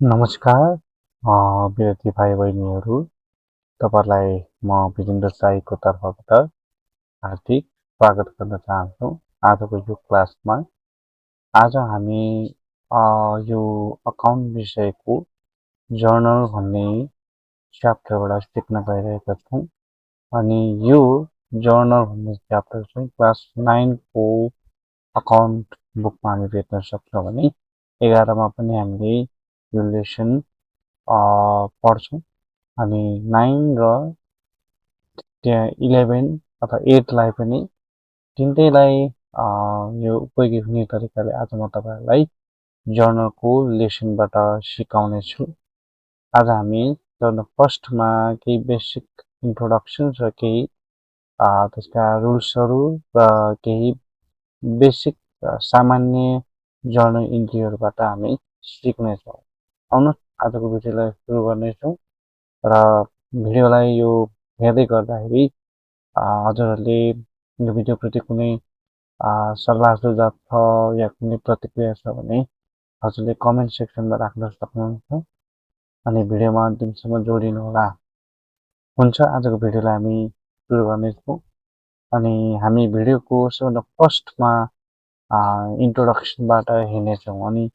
नमस्कार विद्यार्थी भाइ बहिनीहरू तपाईँलाई म विजेन्द्र साईको तर्फबाट हार्दिक स्वागत गर्न चाहन्छु आजको यो क्लासमा। आज हामी यो अकाउन्ट विषयको जर्नल भन्ने च्याप्टरबाट सिक्न गइरहेका छौँ अनि यो जर्नल भन्ने च्याप्टर चाहिँ क्लास 9 को अकाउन्ट बुकमा हामी भेट्न सक्छौँ भने 11 मा पनि हामीले यो लेसन पढ्छौँ अनि 9 र 11 अथवा 8 लाई पनि तिनटैलाई यो उपयोगी हुने तरिकाले आज म तपाईहरुलाई जर्नलको लेसनबाट सिकाउने छु। आज हामी जर्नल फर्स्टमा केही बेसिक इन्ट्रोडक्सन र केही त्यसका रुल्सहरू र केही बेसिक सामान्य जर्नल इन्ट्रीहरूबाट हामी सिक्नेछौँ। आउनुहोस् आजको भिडियोलाई सुरु गर्नेछौँ र भिडियोलाई यो हेर्दै गर्दाखेरि हजुरहरूले यो भिडियोप्रति कुनै सल्लाह सुझाव छ या कुनै प्रतिक्रिया छ भने हजुरले कमेन्ट सेक्सनमा राख्न सक्नुहुन्छ अनि भिडियोमा अन्तिमसम्म जोडिनुहोला। हुन्छ आजको भिडियोलाई हामी सुरु गर्नेछौँ अनि हामी भिडियोको सबभन्दा फर्स्टमा इन्ट्रोडक्सनबाट हेर्नेछौँ अनि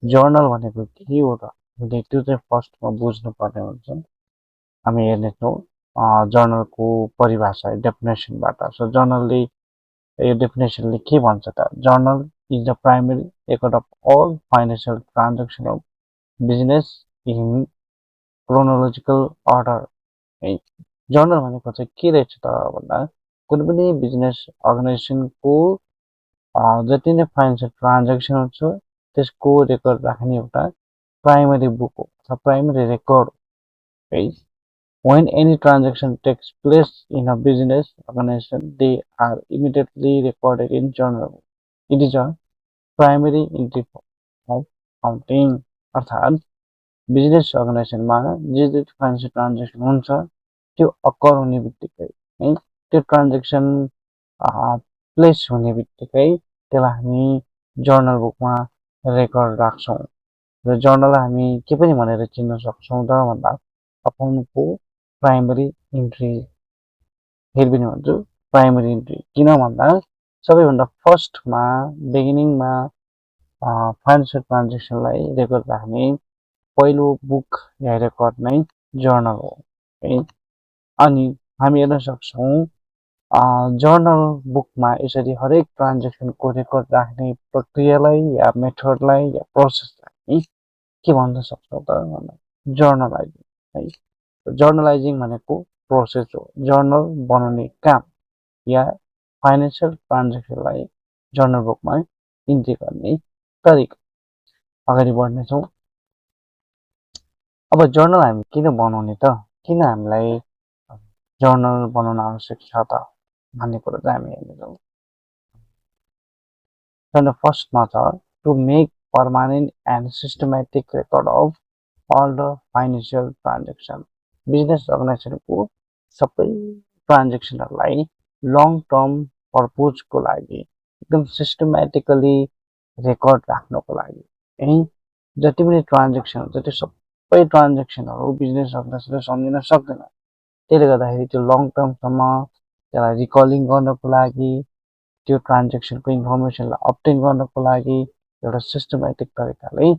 जर्नल भनेको के हो त त्यो चाहिँ फर्स्टमा बुझ्नुपर्ने हुन्छ। हामी हेर्नेछौँ जर्नलको परिभाषा डेफिनेसनबाट। सो जर्नलले यो डेफिनेसनले के भन्छ त journal is the primary record of all financial transaction of business in chronological order. है जर्नल भनेको चाहिँ के रहेछ त भन्दा कुनै पनि बिजनेस अर्गनाइजेसनको जति नै फाइनेन्शियल ट्रान्जेक्सन हुन्छ त्यसको रेकर्ड राख्ने एउटा प्राइमरी बुक हो अथवा प्राइमरी रेकर्ड हो। है when any transaction takes place in a business organization, they are immediately recorded in journal. It is a primary entry of accounting. अर्थात् बिजनेस अर्गनाइजेसनमा जे जे फाइनेन्शियल ट्रान्जेक्सन हुन्छ त्यो अकर हुने बित्तिकै है त्यो ट्रान्जेक्सन प्लेस हुने बित्तिकै त्यसलाई हामी जर्नल बुकमा रेकर्ड राख्छौँ र जर्नललाई हामी के पनि भनेर चिन्न सक्छौँ त भन्दा अकाउन्टको प्राइमरी इन्ट्री। फेरि पनि भन्छु प्राइमरी इन्ट्री किन भन्दा सबैभन्दा फर्स्टमा बिगिनिङमा फाइनेन्शियल ट्रान्जेक्सनलाई रेकर्ड राख्ने पहिलो बुक या रेकर्ड नै जर्नल हो। है अनि हामी हेर्न सक्छौँ जर्नल बुकमा यसरी हरेक ट्रान्जेक्सनको रेकर्ड राख्ने प्रक्रियालाई या मेथडलाई या प्रोसेसलाई के भन्न सक्छौँ त भन्दा जर्नलाइजिङ। है जर्नलाइजिङ भनेको प्रोसेस हो जर्नल बनाउने काम या फाइनेन्शियल ट्रान्जेक्सनलाई जर्नल बुकमा इन्ट्री गर्ने तरिका। अगाडि बढ्नेछौँ। अब जर्नल हामी किन बनाउने त किन हामीलाई जर्नल बनाउन आवश्यक छ त भन्ने कुरा चाहिँ हामी हेर्नेछौँ। फर्स्टमा छ to make permanent and systematic record of all the financial transaction। Business अर्गनाइजेसनको सबै ट्रान्जेक्सनहरूलाई लङ टर्म पर्पजको लागि एकदम सिस्टमेटिकली रेकर्ड राख्नको लागि है जति पनि ट्रान्जेक्सन हुन्छ त्यो सबै ट्रान्जेक्सनहरू बिजनेस अर्गनाइजेसनले सम्झिन सक्दैन। त्यसले गर्दाखेरि त्यो लङ टर्मसम्म त्यसलाई रिकलिङ गर्नको लागि त्यो ट्रान्जेक्सनको इन्फर्मेसनलाई अब्टेन गर्नको लागि एउटा सिस्टमेटिक तरिकाले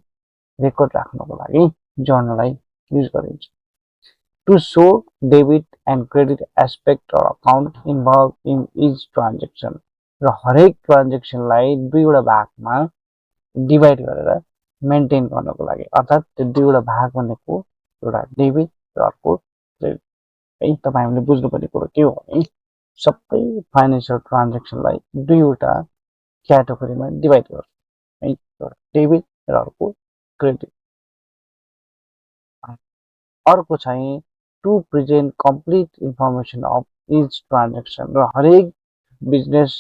रेकर्ड राख्नको लागि जर्नललाई युज गरिन्छ। To show debit and credit aspect or account involve in each transaction र हरेक ट्रान्जेक्सनलाई दुईवटा भागमा डिभाइड गरेर मेन्टेन गर्नको लागि अर्थात् त्यो दुईवटा भाग भनेको एउटा डेबिट र अर्को क्रेडिट। है तपाईँ हामीले बुझ्नुपर्ने कुरो के हो भने सबै फाइनेन्शियल ट्रान्जेक्सनलाई दुईवटा क्याटेगोरीमा डिभाइड गर्छ है एउटा डेबिट र अर्को क्रेडिट। अर्को चाहिँ to present complete information of each transaction र हरेक बिजनेस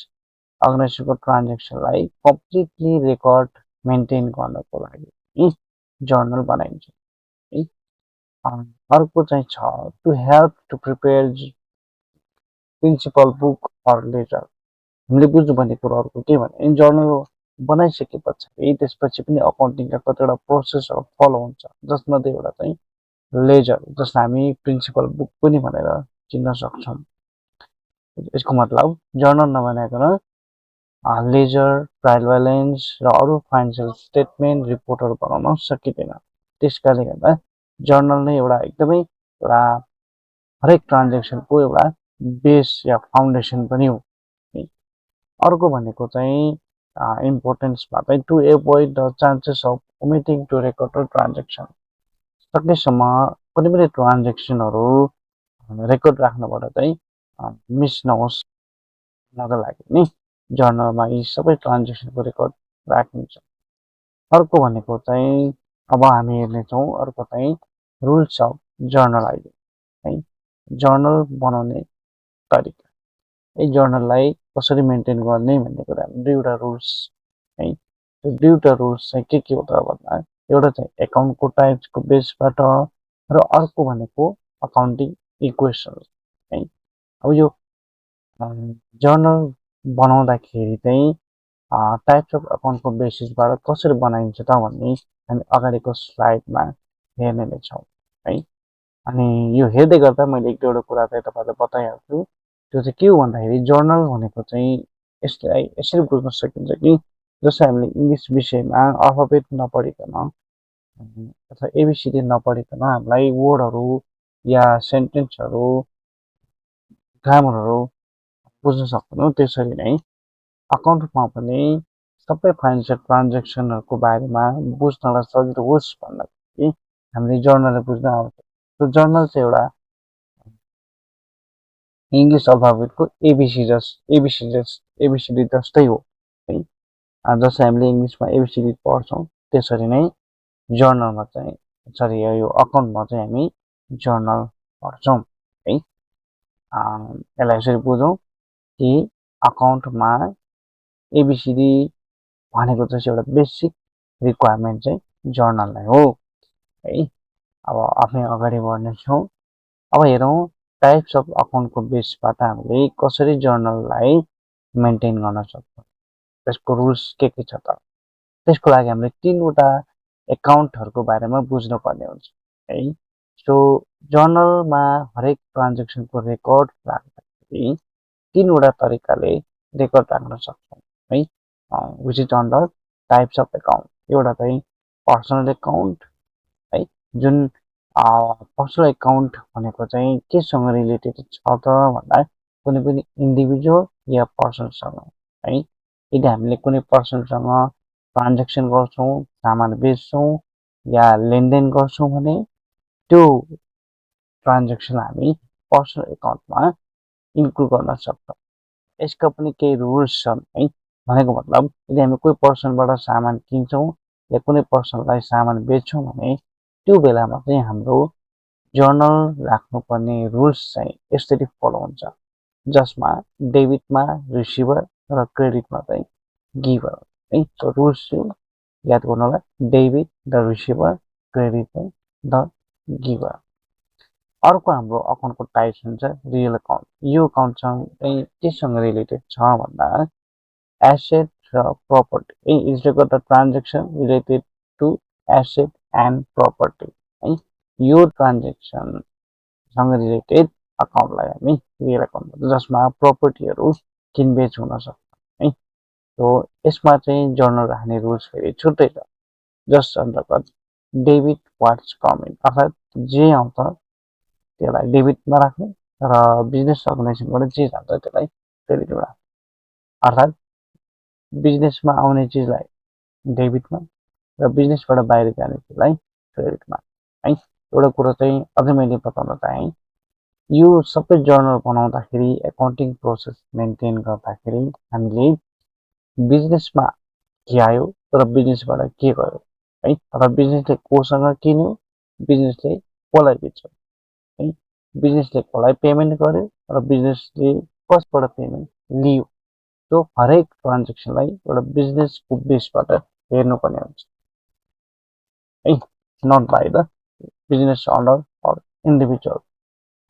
अर्गनाइजेसनको ट्रान्जेक्सनलाई कम्प्लिटली रेकर्ड मेन्टेन गर्नको लागि जर्नल बनाइन्छ। है अर्को चाहिँ छ to help to prepare principal book or ledger. हामीले बुझ्नुपर्ने कुरो अर्को के भने जर्नल बनाइसके पछाडि त्यसपछि पनि अकाउन्टिङका कतिवटा प्रोसेसहरू फलो हुन्छ, जसमध्ये एउटा चाहिँ लेजर, जसलाई हामी प्रिन्सिपल बुक पनि भनेर चिन्न सक्छौँ। यसको मतलब जर्नल नबनाइकन लेजर, ट्रायल ब्यालेन्स र अरू फाइनेन्सियल स्टेटमेन्ट रिपोर्टहरू बनाउन सकिँदैन। त्यसकारणले गर्दा जर्नल नै एउटा एकदमै एउटा हरेक ट्रान्जेक्सनको एउटा बेस या फाउन्डेसन पनि हो। अर्को भनेको चाहिँ इम्पोर्टेन्समा चाहिँ to avoid the chances of omitting to record transaction. सकेसम्म कुनै पनि ट्रान्जेक्सनहरू रेकर्ड राख्नबाट चाहिँ मिस नहोस् नका लागि नि जर्नलमा यी सबै ट्रान्जेक्सनको रेकर्ड राखिन्छ। अर्को भनेको चाहिँ अब हामी हेर्नेछौँ अर्को चाहिँ रुल्स अफ जर्नलाइजिङ है। जर्नल बनाउने तरिका, है जर्नललाई कसरी मेन्टेन गर्ने भन्ने कुरा दुईवटा रुल्स है। त्यो दुईवटा रुल्स चाहिँ के हो त भन्दा एउटा चाहिँ एकाउन्टको टाइप्सको बेसबाट र अर्को भनेको अकाउन्टिङ इक्वेसन है। अब यो जर्नल बनाउँदाखेरि चाहिँ टाइप्स अफ अकाउन्टको बेसिसबाट कसरी बनाइन्छ त भन्ने हामी अगाडिको स्लाइडमा हेर्ने नै छौँ है। अनि यो हेर्दै गर्दा मैले एक दुईवटा कुरा चाहिँ तपाईँलाई बताइहाल्छु। त्यो चाहिँ के हो भन्दाखेरि जर्नल भनेको चाहिँ यसलाई यसरी बुझ्न सकिन्छ कि जस्तै हामीले इङ्ग्लिस विषयमा अल्फाबेट नपढिकन अथवा एबिसिडी नपढिकन हामीलाई वर्डहरू या सेन्टेन्सहरू, ग्रामरहरू बुझ्न सक्दैनौँ, त्यसरी नै अकाउन्टमा पनि सबै फाइनेन्सियल ट्रान्जेक्सनहरूको बारेमा बुझ्नलाई सजिलो होस् भन्नको लागि हामीले जर्नललाई बुझ्न आवश्यक। त्यो जर्नल चाहिँ एउटा इङ्ग्लिस अल्फाबेटको एबिसिडी जस्तै हो है। जस्तै हामीले इङ्ग्लिसमा एबिसिडी पढ्छौँ त्यसरी नै जर्नलमा चाहिँ यो अकाउन्टमा चाहिँ हामी जर्नल पढ्छौँ है। यसलाई यसरी बुझौँ कि अकाउन्टमा एबिसिडी भनेको चाहिँ एउटा बेसिक रिक्वायरमेन्ट चाहिँ जर्नललाई हो है। अब आफै अगाडि बढ्नेछौँ। अब हेरौँ टाइप्स अफ अकाउन्टको बेसबाट हामीले कसरी जर्नललाई मेन्टेन गर्न सक्छौँ, त्यसको रुल्स के छ त। त्यसको लागि हामीले तीनवटा एकाउन्टहरूको बारेमा बुझ्नुपर्ने हुन्छ है। सो जर्नलमा हरेक ट्रान्जेक्सनको रेकर्ड राख्दाखेरि तीनवटा तरिकाले रेकर्ड राख्न सक्छौँ है। Which is under types of account. एउटा चाहिँ पर्सनल एकाउन्ट है, जुन पर्सनल एकाउन्ट भनेको चाहिँ केसँग रिलेटेड छ त भन्दा कुनै पनि इन्डिभिजुअल या पर्सनसँग है। यदि हामीले कुनै पर्सनसँग ट्रान्जेक्सन गर्छौँ, सामान बेच्छौँ या लेनदेन गर्छौँ भने त्यो ट्रान्जेक्सन हामी पर्सनल एकाउन्टमा इन्क्लुड गर्न सक्छौँ। यसका पनि केही रुल्स छन् है। भनेको मतलब यदि हामी कोही पर्सनबाट सामान किन्छौँ या कुनै पर्सनलाई सामान बेच्छौँ भने त्यो बेलामा चाहिँ हाम्रो जर्नल राख्नुपर्ने रुल्स चाहिँ यसरी फलो हुन्छ, जसमा डेबिटमा रिसिभर र क्रेडिटमा चाहिँ गिभर है। सो रुल्स याद गर्नु होला, डेबिट द रिसिभर, क्रेडिट चाहिँ द गिभर। अर्को हाम्रो अकाउन्टको टाइप्स हुन्छ रियल अकाउन्ट। यो अकाउन्टसँग चाहिँ केसँग रिलेटेड छ भन्दा एसेट र प्रपर्टी है। Is record the transaction related to asset and property है। यो ट्रान्जेक्सनसँग रिलेटेड अकाउन्टलाई हामी रियल अकाउन्ट भन्छ, जसमा प्रपर्टीहरू किनबेच हुन सक्छ है। सो यसमा चाहिँ जर्नल राख्ने रुल्स फेरि छुट्टै छ, जस अन्तर्गत डेबिट वाट्स कमिङ, अर्थात् जे आउँछ त्यसलाई डेबिटमा राख्ने र बिजनेस अर्गनाइजेसनबाट जे जान्छ त्यसलाई क्रेडिटमा राख्ने। अर्थात् बिजनेसमा आउने चिजलाई डेबिटमा र बिजनेसबाट बाहिर जाने चिजलाई क्रेडिटमा है। एउटा कुरो चाहिँ अझै मैले बताउन चाहेँ, यो सबै जर्नल बनाउँदाखेरि एकाउन्टिङ प्रोसेस मेन्टेन गर्दाखेरि हामीले बिजनेसमा के आयो र बिजनेसबाट के गयो है, र बिजनेसले कोसँग किन्यो, बिजनेसले कसलाई बेच्यो है, बिजनेसले कसलाई पेमेन्ट गर्यो र बिजनेसले कसबाट पेमेन्ट लियो। त्यो हरेक ट्रान्जेक्सनलाई एउटा बिजनेसको बेसबाट हेर्नुपर्ने हुन्छ है, not by the business owner or individual.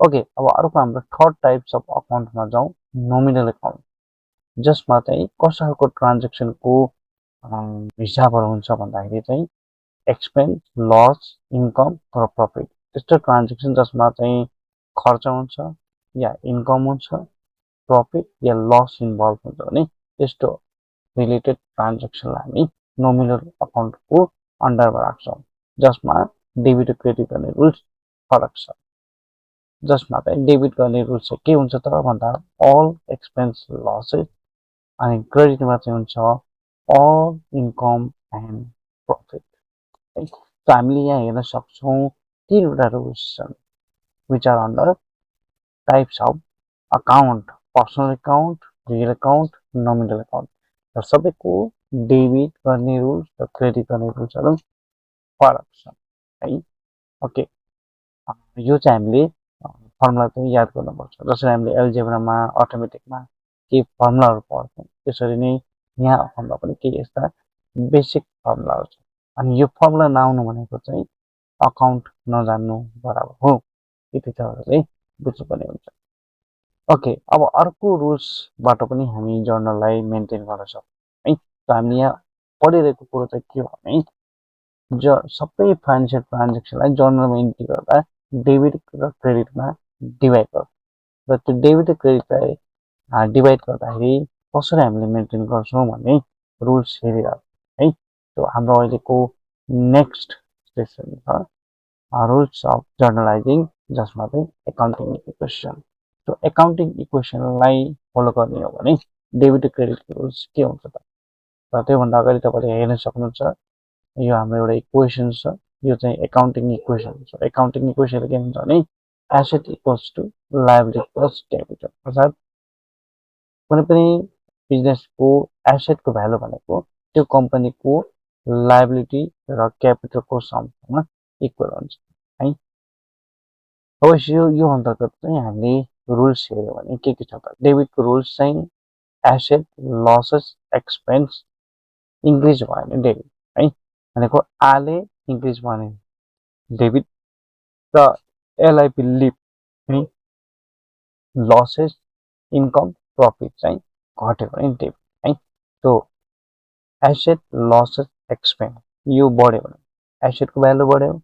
Okay, अब अर्को हाम्रो थर्ड टाइप्स अफ अकाउन्टमा जाउँ, नोमिनल एकाउन्ट, जसमा चाहिँ कसैको ट्रान्जेक्सनको हिसाबहरू हुन्छ भन्दाखेरि चाहिँ एक्सपेन्स, लस, इन्कम र प्रफिट त्यस्तो ट्रान्जेक्सन जसमा चाहिँ खर्च हुन्छ या इन्कम हुन्छ, प्रफिट या लस इन्भल्भ हुन्छ भने त्यस्तो रिलेटेड ट्रान्जेक्सनलाई हामी नोमिनल अकाउन्टको अन्डरमा राख्छौँ, जसमा डेबिट र क्रेडिट गर्ने रुल्स फरक छ। जसमा चाहिँ डेबिट गर्ने रुल्स चाहिँ के हुन्छ त भन्दा अल एक्सपेन्स लसेस, अनि क्रेडिटमा चाहिँ हुन्छ अल इन्कम एन्ड प्रफिट है। त हामीले यहाँ हेर्न सक्छौँ तीनवटा रुल्स छन् which are under types of account, personal account, real account, nominal account र सबैको डेबिट गर्ने रुल्स र क्रेडिट गर्ने रुल्सहरू फरक छ है। ओके, यो चाहिँ हामीले फर्मुला चाहिँ याद गर्नुपर्छ। जसरी हामीले एल्जेब्रामा, अटोमेटिकमा केही फर्मुलाहरू पढ्छौँ त्यसरी नै यहाँ अकाउन्टमा पनि केही यस्ता बेसिक फर्मुलाहरू छ। अनि यो फर्मुला नआउनु भनेको चाहिँ अकाउन्ट नजान्नु बराबर हो, यति तपाईँहरूले बुझ्नुपर्ने हुन्छ। ओके, अब अर्को रुल्सबाट पनि हामी जर्नललाई मेन्टेन गर्न सक्छौँ है। त हामीले यहाँ पढिरहेको कुरो चाहिँ के हो भने सबै फाइनेन्सियल ट्रान्जेक्सनलाई जर्नलमा इन्ट्री गर्दा डेबिट र क्रेडिटमा डिभाइड गर्छ र त्यो डेबिट र क्रेडिटलाई डिभाइड गर्दाखेरि कसरी हामीले मेन्टेन गर्छौँ भन्ने रुल्स हेरिरहेको है। त्यो हाम्रो अहिलेको नेक्स्ट सेसन छ रुल्स अफ जर्नलाइजिङ, जसमा चाहिँ एकाउन्टिङ इक्वेसन। त्यो एकाउन्टिङ इक्वेसनलाई फलो गर्ने हो भने डेबिट र क्रेडिटको रुल्स के हुन्छ त? र त्योभन्दा अगाडि तपाईँले हेर्न सक्नुहुन्छ यो हाम्रो एउटा इक्वेसन छ, यो चाहिँ एकाउन्टिङ इक्वेसन छ। एकाउन्टिङ इक्वेसन के हुन्छ भने asset equals to liability plus capital, अर्थात् कुनै पनि बिजनेसको एसेटको भ्यालु भनेको त्यो कम्पनीको लायबिलिटी र क्यापिटलको समसँग इक्वल हुन्छ है। अवश्य यो अन्तर्गत चाहिँ हामीले रुल्स हेऱ्यो भने के छ त? डेबिटको रुल्स चाहिँ एसेट, लसेस, एक्सपेन्स इन्क्रिज भयो भने डेबिट है, भनेको आले इन्क्रिज भयो भने डेबिट र एलआइपी लिप है, लसेस, इन्कम, प्रफिट चाहिँ घट्यो भने डेबिट है। त्यो एसेट, लसेस, एक्सपेन्स यो बढ्यो भने एसेटको भ्यालु बढ्यो,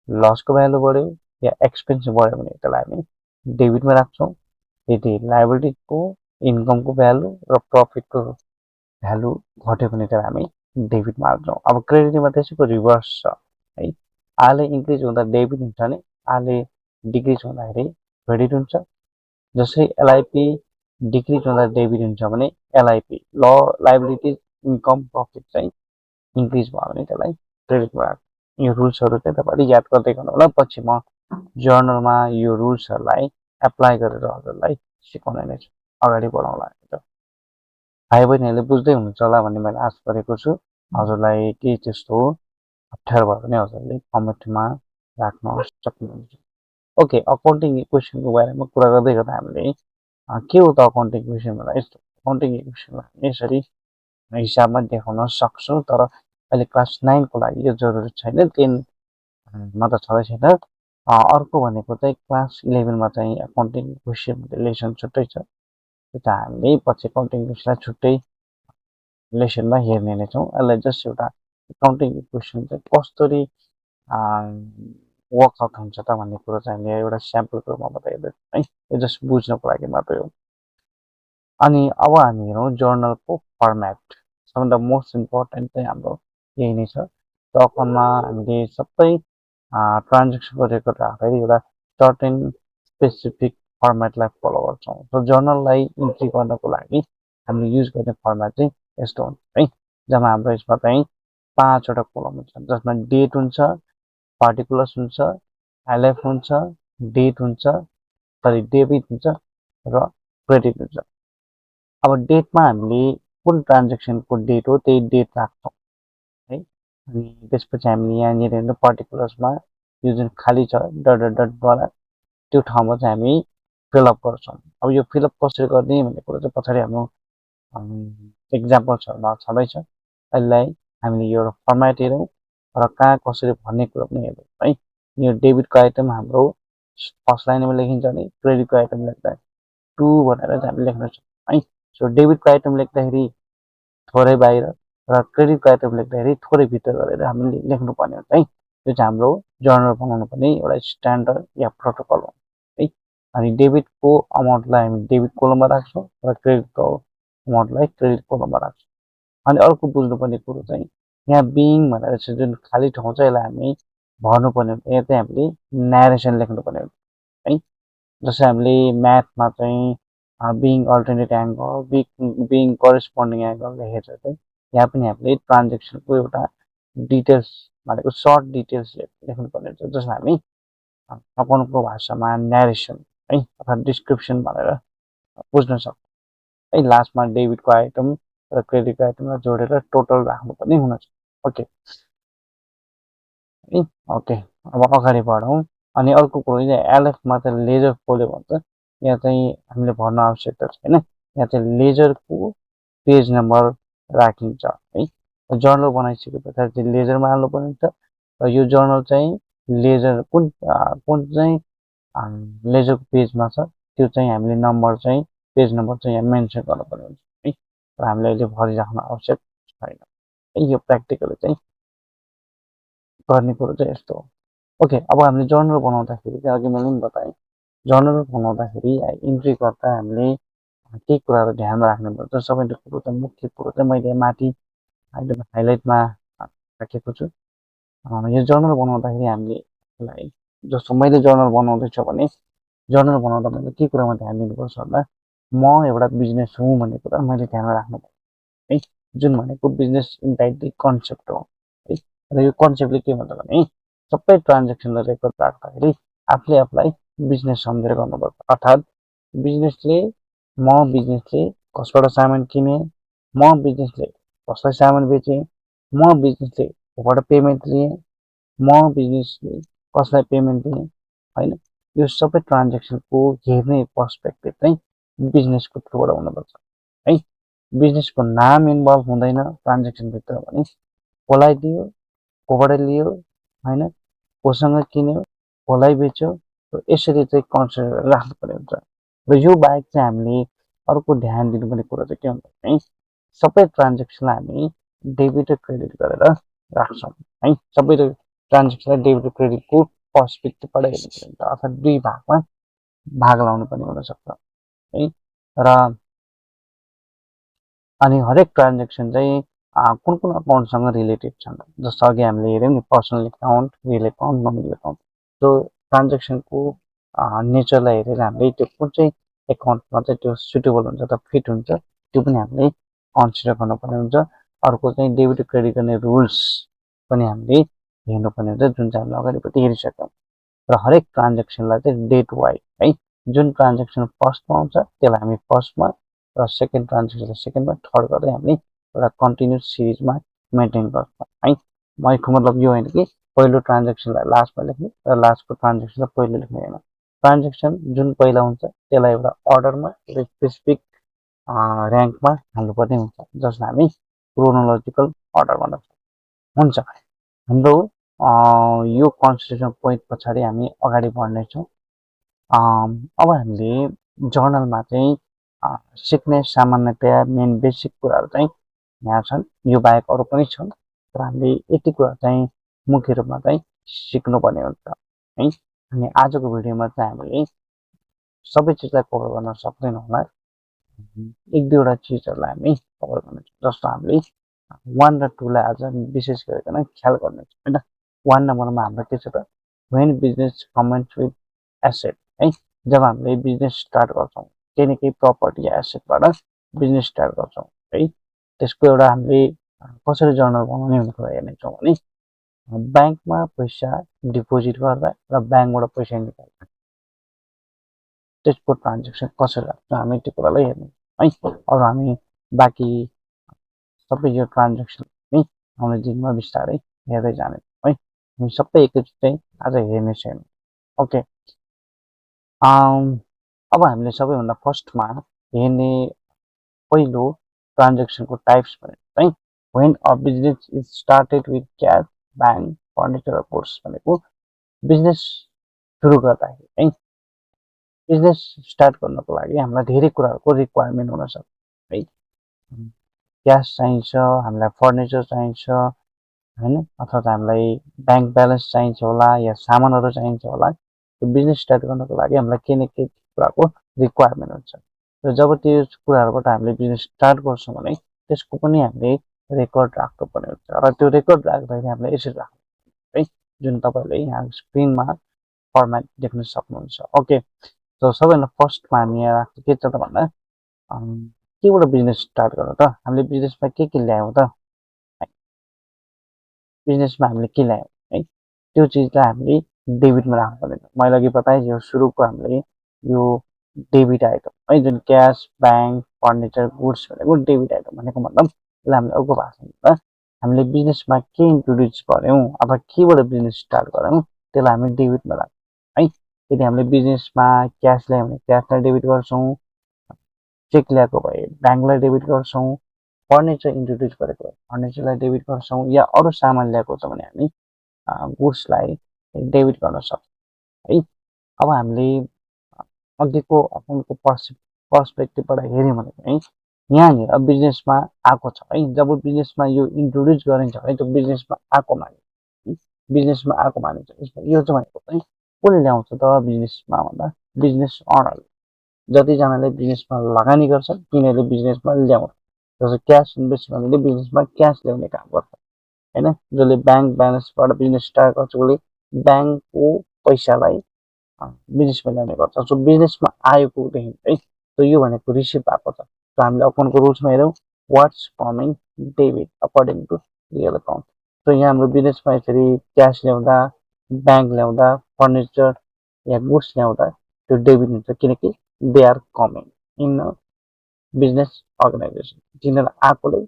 लसको भ्यालु बढ्यो या एक्सपेन्स बढ्यो भने त्यसलाई हामी डेबिटमा राख्छौँ। यदि लायबिलिटीको, इन्कमको भ्यालु र प्रफिटको भ्यालु घट्यो भने त्यसलाई हामी डेबिटमा राख्छौँ। अब क्रेडिटमा त्यसैको रिभर्स छ है। आले इन्क्रिज हुँदा डेबिट हुन्छ भने आले डिक्रिज हुँदाखेरि क्रेडिट हुन्छ। जसरी एलआइपी डिक्रिज हुँदा डेबिट हुन्छ भने एलआइपी लायबिलिटी, इन्कम, प्रफिट चाहिँ इन्क्रिज भयो भने त्यसलाई क्रेडिटमा राख्छ। यो रुल्सहरू चाहिँ तपाईँले याद गर्दै गर्नु होला। पछि म जर्नलमा यो रुल्सहरूलाई एप्लाई गरेर हजुरलाई सिकाउने नै छु, अगाडि बढाउँला। भाइ बहिनीहरूले बुझ्दै हुनुहुन्छ होला भन्ने मैले आशा गरेको छु। हजुरलाई के त्यस्तो अप्ठ्यारो भयो भने हजुरले कमेन्टमा राख्न सक्नुहुन्छ। ओके, अकाउन्टिङ इक्वेसनको बारेमा कुरा गर्दै गर्दा हामीले के हो त अकाउन्टिङ इक्वेसन भन्दा यस्तो, अकाउन्टिङ इक्वेसनलाई हामी यसरी हिसाबमा देखाउन सक्छौँ, तर अहिले क्लास 9को लागि यो जरुरी छैन, 10मा त छँदै छैन। अर्को भनेको चाहिँ क्लास 11मा चाहिँ अकाउन्टिङ इक्वेसन लेसन छुट्टै छ, त्यो त हामीले पछि अकाउन्टिङ इक्वेसनलाई छुट्टै लेसनमा हेर्ने नै छौँ। यसलाई जस्ट एउटा अकाउन्टिङ इक्वेसन चाहिँ कसरी वर्कआउट हुन्छ त भन्ने कुरो चाहिँ हामीले एउटा स्याम्पलको रूपमा बताइदिएको है, यो जस्ट बुझ्नको लागि मात्रै हो। अनि अब हामी हेरौँ जर्नलको फर्मेट। सबभन्दा मोस्ट इम्पोर्टेन्ट चाहिँ हाम्रो यही नै छ। त्यो अकाउन्टमा हामीले सबै ट्रान्जेक्सनको रेकर्ड राख्दाखेरि एउटा सर्टेन स्पेसिफिक फर्मेटलाई फलो गर्छौँ। र जर्नललाई इन्ट्री गर्नको लागि हामीले युज गर्ने फर्मेट चाहिँ यस्तो हुन्छ है, जसमा हाम्रो यसमा चाहिँ 5वटा कोलम हुन्छ, जसमा डेट हुन्छ, पार्टिकुलर्स हुन्छ, एलएफ हुन्छ, डेट हुन्छ, सरी डेबिट हुन्छ र क्रेडिट हुन्छ। अब डेटमा हामीले कुन ट्रान्जेक्सनको डेट हो त्यही डेट राख्छौँ है। अनि त्यसपछि हामीले यहाँनिर हेर्नु पार्टिकुलर्समा यो जुन खाली छ डट डट डटवाला त्यो ठाउँमा चाहिँ हामी फिलअप गर्छौँ। अब यो फिलअप कसरी गर्ने भन्ने कुरो चाहिँ पछाडि हाम्रो इक्जाम्पल्सहरूमा छँदैछ। यसलाई हामीले यो फर्मेट हेरौँ र कहाँ कसरी भन्ने कुरो पनि हेरौँ है। यो डेबिटको आइटम हाम्रो फर्स्ट लाइनमा लेखिन्छ भने क्रेडिटको आइटम लेख्दा टु भनेर चाहिँ हामी लेख्न सक्छौँ है। सो डेबिटको आइटम लेख्दाखेरि थोरै बाहिर, र क्रेडिटको आइटम लेख्दाखेरि थोरै भित्र गरेर हामीले लेख्नुपर्ने हुन्छ है। त्यो चाहिँ हाम्रो जर्नल बनाउनु पर्ने एउटा स्ट्यान्डर्ड या प्रोटोकल हो है। अनि डेबिटको अमाउन्टलाई हामी डेबिट कोलममा राख्छौँ र क्रेडिटको अमाउन्टलाई क्रेडिट कोलममा राख्छौँ। अनि अर्को बुझ्नुपर्ने कुरो चाहिँ यहाँ बिङ भनेर चाहिँ जुन खाली ठाउँ छ यसलाई हामी भर्नुपर्ने हुन्छ। यहाँ चाहिँ हामीले न्यारेसन लेख्नुपर्ने हुन्छ है। जस्तै हामीले म्याथमा चाहिँ being alternate angle being corresponding angle लेखेर चाहिँ यहाँ पनि हामीले ट्रान्जेक्सनको एउटा डिटेल्स भनेको सर्ट डिटेल्स लेख्नुपर्ने हुन्छ, जसमा हामी अकाउन्टको भाषामा न्यारेसन है अथवा डिस्क्रिप्सन भनेर बुझ्न सक्छौँ है। लास्टमा डेबिटको आइटम र क्रेडिटको आइटमलाई जोडेर टोटल राख्नुपर्ने हुनेछ। ओके है। ओके, अब अगाडि बढौँ। अनि अर्को कुरो चाहिँ एलएफमा चाहिँ लेजर खोल्यो भन्छ, यहाँ चाहिँ हामीले भर्न आवश्यकता छैन। यहाँ चाहिँ लेजरको पेज नम्बर राखिन्छ है। जर्नल बनाइसके पछाडि चाहिँ लेजरमा हाल्नुपर्ने हुन्छ र यो जर्नल चाहिँ लेजर कुन चाहिँ लेजरको पेजमा छ त्यो चाहिँ हामीले नम्बर चाहिँ पेज नम्बर चाहिँ यहाँ मेन्सन गर्नुपर्ने हुन्छ है। र हामीले अहिले भरिराख्न आवश्यक छैन है। यो प्र्याक्टिकली चाहिँ गर्ने कुरो चाहिँ यस्तो हो। ओके, अब हामीले जर्नल बनाउँदाखेरि चाहिँ अघि मैले पनि बताएँ, जर्नल बनाउँदाखेरि इन्ट्री गर्दा हामीले केही कुराहरू ध्यानमा राख्नुपर्छ। सबैले कुरो चाहिँ मुख्य कुरो चाहिँ मैले माथि अहिले हाइलाइटमा राखेको छु। यो जर्नल बनाउँदाखेरि हामीले जस्तो मैले जर्नल बनाउँदैछु भने जर्नल बनाउँदा मैले के कुरामा ध्यान दिनुपर्छ भन्दा म एउटा बिजनेस हुँ भन्ने कुरा मैले ध्यानमा राख्नुपर्छ है। जुन भनेको बिजनेस इन्टाइटली कन्सेप्ट हो है। र यो कन्सेप्टले के भन्छ भने सबै ट्रान्जेक्सनलाई रेकर्ड राख्दाखेरि आफूले आफूलाई बिजनेस सम्झेर गर्नुपर्छ। अर्थात् बिजनेसले कसबाट सामान किने, म बिजनेसले कसलाई सामान बेचेँ, म बिजनेसले कोबाट पेमेन्ट लिएँ, म बिजनेसले कसलाई पेमेन्ट दिएँ होइन। यो सबै ट्रान्जेक्सनको हेर्ने पर्सपेक्टिभ चाहिँ बिजनेसको थ्रुबाट हुनुपर्छ है। बिजनेसको नाम इन्भल्भ हुँदैन ट्रान्जेक्सनभित्र भने कसलाई दियो, कोबाट लियो होइन, कोसँग किन्यो, कसलाई बेच्यो, यसरी चाहिँ कन्सिडर राख्नुपर्ने हुन्छ। र यो बाहेक चाहिँ हामीले अर्को ध्यान दिनुपर्ने कुरो चाहिँ के हुन्छ भने सबै ट्रान्जेक्सनलाई हामी डेबिट र क्रेडिट गरेर राख्छौँ है। सबै ट्रान्जेक्सनलाई डेबिट र क्रेडिटको पर्सपेक्टिभबाट हेर्नुपर्ने हुन्छ, अर्थात् दुई भागमा भाग लाउनु पर्ने हुनसक्छ है। र अनि हरेक ट्रान्जेक्सन चाहिँ कुन कुन अकाउन्टसँग रिलेटेड छन्, जस्तो अघि हामीले हेऱ्यौँ नि personal account, real account, non real account. त्यो ट्रान्जेक्सनको नेचरलाई हेरेर हामीले त्यो कुन चाहिँ एकाउन्टमा चाहिँ त्यो सुटेबल हुन्छ त फिट हुन्छ त्यो पनि हामीले कन्सिडर गर्नुपर्ने हुन्छ। अर्को चाहिँ डेबिट क्रेडिट गर्ने रुल्स पनि हामीले हेर्नुपर्ने हुन्छ, जुन चाहिँ हामीले अगाडिपट्टि हेरिसक्यौँ। र हरेक ट्रान्जेक्सनलाई चाहिँ डेट वाइज है, जुन ट्रान्जेक्सन फर्स्टमा आउँछ त्यसलाई हामी फर्स्टमा र सेकेन्ड ट्रान्जेक्सनलाई सेकेन्डमा, थर्ड गर्दै हामी एउटा कन्टिन्युस सिरिजमा मेन्टेन गर्छौँ है। यसको मतलब यो होइन कि पहिलो ट्रान्जेक्सनलाई लास्टमा लेख्ने र लास्टको ट्रान्जेक्सनलाई पहिलो लेख्ने होइन। ट्रान्जेक्सन जुन पहिला हुन्छ त्यसलाई एउटा अर्डरमा एउटा स्पेसिफिक ऱ्याङ्कमा हाल्नुपर्ने हुन्छ, जसलाई हामी क्रोनोलोजिकल अर्डर भन्छ। हुन्छ, हाम्रो यो कन्सिडरेसन पोइन्ट पछाडि हामी अगाडि बढ्नेछौँ। अब हामीले जर्नलमा चाहिँ सिक्ने सामान्यतया मेन बेसिक कुराहरू चाहिँ यहाँ छन्। यो बाहेक अरू पनि छन्, तर हामीले यति कुरा चाहिँ मुख्य रूपमा चाहिँ सिक्नुपर्ने हुन्छ है। अनि आजको भिडियोमा चाहिँ हामीले सबै चिजलाई कभर गर्न सक्दैनौँ होला, एक दुईवटा चिजहरूलाई हामी कभर गर्नेछौँ। जस्तो हामीले 1 र 2 लाई आज विशेष गरिकन ख्याल गर्नेछौँ होइन। 1 नम्बरमा हाम्रो के छ त, when business Cummins with asset है। जब हामीले बिजनेस स्टार्ट गर्छौँ केही न केही प्रपर्टी या एसेटबाट बिजनेस स्टार्ट गर्छौँ है, त्यसको एउटा हामीले कसरी जर्नल बनाउने भन्ने कुरा हेर्नेछौँ भने ब्याङ्कमा पैसा डिपोजिट गर्दा र ब्याङ्कबाट पैसा निकाल्दा त्यसको ट्रान्जेक्सन कसरी लाग्छ हामी त्यो कुरालाई हेर्ने है। अरू हामी बाँकी सबै यो ट्रान्जेक्सन है आउने दिनमा बिस्तारै हेर्दै जानेछौँ है। हामी सबै एकैचोटि आज हेर्ने छैनौँ। ओके, अब हामीले सबैभन्दा फर्स्टमा हेर्ने पहिलो ट्रान्जेक्सनको टाइप्स भनेको चाहिँ when a business is started with cash, bank, furniture, goods भनेको बिजनेस सुरु गर्दाखेरि है, बिजनेस स्टार्ट गर्नको लागि हामीलाई धेरै कुराहरूको रिक्वायरमेन्ट हुनसक्छ है। क्यास चाहिन्छ, हामीलाई फर्निचर चाहिन्छ हैन, अथवा त हामीलाई ब्याङ्क ब्यालेन्स चाहिन्छ होला या सामानहरू चाहिन्छ होला। त्यो बिजनेस स्टार्ट गर्नको लागि हामीलाई केही न केही कुराको रिक्वायरमेन्ट हुन्छ। र जब त्यो कुराहरूबाट हामीले बिजनेस स्टार्ट गर्छौँ भने त्यसको पनि हामीले रेकर्ड राख्नुपर्ने हुन्छ। र त्यो रेकर्ड राख्दाखेरि हामीले यसरी राख्नु है, जुन तपाईँले यहाँ स्क्रिनमा फर्मेट देख्न सक्नुहुन्छ। ओके, सो सबैभन्दा फर्स्टमा हामी यहाँ राख्छ के छ त भन्दा केबाट बिजनेस स्टार्ट गर्नु त, हामीले बिजनेसमा के ल्यायौँ त, बिजनेसमा हामीले के ल्यायौँ है, त्यो चिजलाई हामीले डेबिटमा राख्नुपर्ने। मैले अघि बताएँ यो सुरुको हामीले यो डेबिट आइटम है, जुन क्यास ब्याङ्क फर्निचर गुड्स भनेको डेबिट आइटम भनेको मतलब यसलाई हामीले अर्को भाषामा हामीले बिजनेसमा के इन्ट्रोड्युस गऱ्यौँ अथवा केबाट बिजनेस स्टार्ट गऱ्यौँ त्यसलाई हामी डेबिटमा राख्छौँ है। यदि हामीले बिजनेसमा क्यास ल्यायौँ भने क्यासलाई डेबिट गर्छौँ, चेक ल्याएको भए ब्याङ्कलाई डेबिट गर्छौँ, फर्निचर इन्ट्रोड्युस गरेको फर्निचरलाई डेबिट गर्छौँ, या अरू सामान ल्याएको छ भने हामी गुड्सलाई डेबिट गर्न सक्छौँ है। अब हामीले अघिको अकाउन्टको पर्सपेक्टिभबाट हेऱ्यौँ भने चाहिँ यहाँनिर बिजनेसमा आएको छ है, जब बिजनेसमा यो इन्ट्रोड्युस गरिन्छ है त्यो बिजनेसमा आएको मानिन्छ, बिजनेसमा आएको मानिन्छ। यसमा यो चाहिँ भनेको चाहिँ कसले ल्याउँछ त बिजनेसमा भन्दा बिजनेस अनर, जतिजनाले बिजनेसमा लगानी गर्छ तिनीहरूले बिजनेसमा ल्याउँछ। जस्तो क्यास इन्भेस्टमेन्टले बिजनेसमा क्यास ल्याउने काम गर्छ होइन, जसले ब्याङ्क ब्यालेन्सबाट बिजनेस स्टार्ट गर्छ उसले ब्याङ्कको पैसालाई बिजनेसमा ल्याउने गर्छ। सो बिजनेसमा आएकोदेखि है, सो यो भनेको रिसिभ भएको छ। सो हामीले अकाउन्टको रुल्समा हेरौँ, what's forming debit according to real account. So यहाँ हाम्रो बिजनेसमा यसरी क्यास ल्याउँदा, ब्याङ्क ल्याउँदा, फर्निचर या गुड्स ल्याउँदा त्यो डेबिट हुन्छ, किनकि they are coming in business organisation, तिनीहरू आएकोले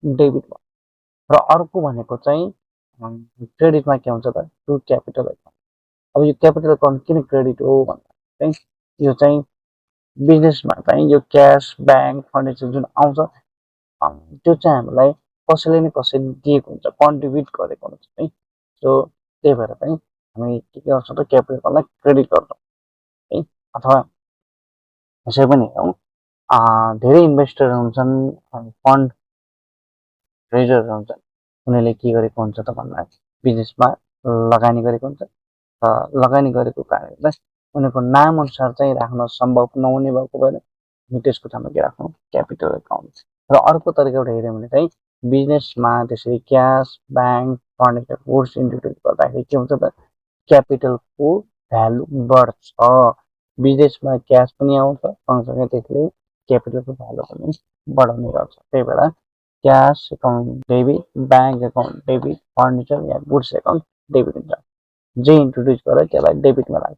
डेबिट भयो। र अर्को भनेको चाहिँ क्रेडिटमा के हुन्छ त, टु क्यापिटल एकाउन्ट। अब यो क्यापिटल एकाउन्ट किन क्रेडिट हो भन्दा चाहिँ यो चाहिँ बिजनेसमा चाहिँ यो क्यास ब्याङ्क फर्निचर जुन आउँछ त्यो चाहिँ हामीलाई कसैले न कसैले दिएको हुन्छ, कन्ट्रिब्युट गरेको हुन्छ है। सो त्यही भएर चाहिँ हामी के गर्छौँ त क्यापिटल एकाउन्टलाई क्रेडिट गर्छौँ है। अथवा यसै पनि हेरौँ, धेरै इन्भेस्टर हुन्छन्, फन्ड रेजरहरू हुन्छन्, उनीहरूले के गरेको हुन्छ त भन्दा बिजनेसमा लगानी गरेको हुन्छ। लगानी गरेको कारणले उनीहरूको नामअनुसार चाहिँ राख्न सम्भव नहुने भएको भएर हामी त्यसको ठाउँमा के राख्छौँ, क्यापिटल एकाउन्ट। र अर्को तरिकाबाट हेऱ्यौँ भने चाहिँ बिजनेसमा त्यसरी cash bank furniture goods introduce गर्दाखेरि के हुन्छ त, क्यापिटलको भ्यालु बढ्छ। बिजनेसमा क्यास पनि आउँछ सँगसँगै त्यसले क्यापिटलको भ्यालु पनि बढाउने गर्छ। त्यही भएर cash account debit, bank account debit, furniture या गुड्स एकाउन्ट डेबिट हुन्छ। जे इन्ट्रोड्युस गरेर त्यसलाई डेबिटमा लाग्छ।